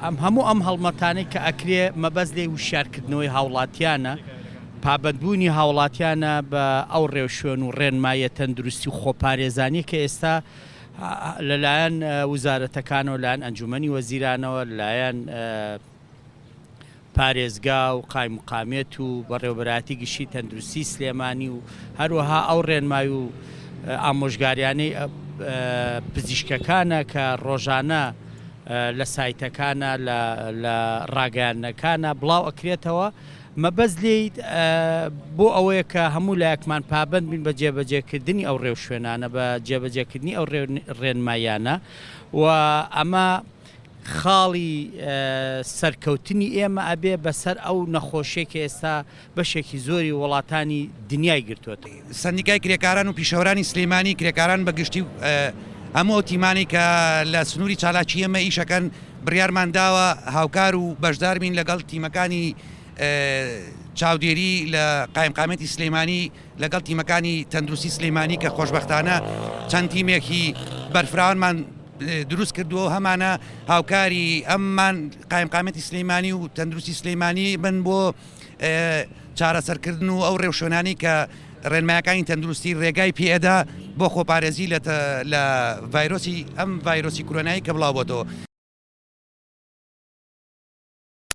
ئەم هەموو ئەم هەڵمەتانەی کە ئەکرێ مەبەست لێی وشیارکردنەوەی هاوڵاتیانە، پابەندبوونی هاوڵاتیانە بە ئەو ڕێوشوێن و ڕێنماییە تەندروستی و خۆپارێزانیە کە ئێستا لەلایەن وزارەتەکانەوە، لایەن ئەنجومەنی وەزیرانەوە، لایەن پارێزگا و قایمقامیەت و بەڕێوەبەرایەتی گشتی تەندروستی سلێمانی و هەروەها ئەو ڕێنمای و ئامۆژگاریانەی پزیشکەکانە کە ڕۆژانە لە سایتەکانە لە ڕاگەیاندنەکانە بڵاو ئەکرێتەوە مەبەست لێی بۆ ئەوەیە کە هەموو لایەکمان پابەند بین بە جێبەجێکردنی ئەو ڕێوشوێنانە بە جێبەجێکردنی ئەو ڕێنماییانە و ئەمە خاڵی سەرکەوتنی ئێمە ئەبێ بەسەر ئەو نەخۆشیەی کە ئێستا بەشێکی زۆری وڵاتانی دنیای گرتۆتەوە. سەندیکای کرێکاران و پیشەوەرانی سلێمانی، کرێکاران بە گشتی و هەموو ئەو تیمانەی کە لە سنووری چالاکی ئێمە ئیش ئەکەن بڕیارمان داوە هاوکار و بەشدار بین لەگەڵ تیمەکانی چاودێری لە قایمقامیەتی سلێمانی لەگەڵ تیمەکانی تەندروستی سلێمانی کە خۆشبەختانە چەند تیمێکی بەرفراوانمان دروست کردووە و هەمانە هاوکاری ئەممان قایمقامیەتی سلێمانی و تەندروستی سلێمانی بن بۆ چارەسەرکردن و ئەو ڕێوشوێنانەی کە ڕێنمایەکانی تەندروستی ڕێگای پێئەدا بۆ خۆپارێزی لە ڤایرۆسی ئەم ڤایرۆسی کورۆنایی کە بڵاوبۆتەوە.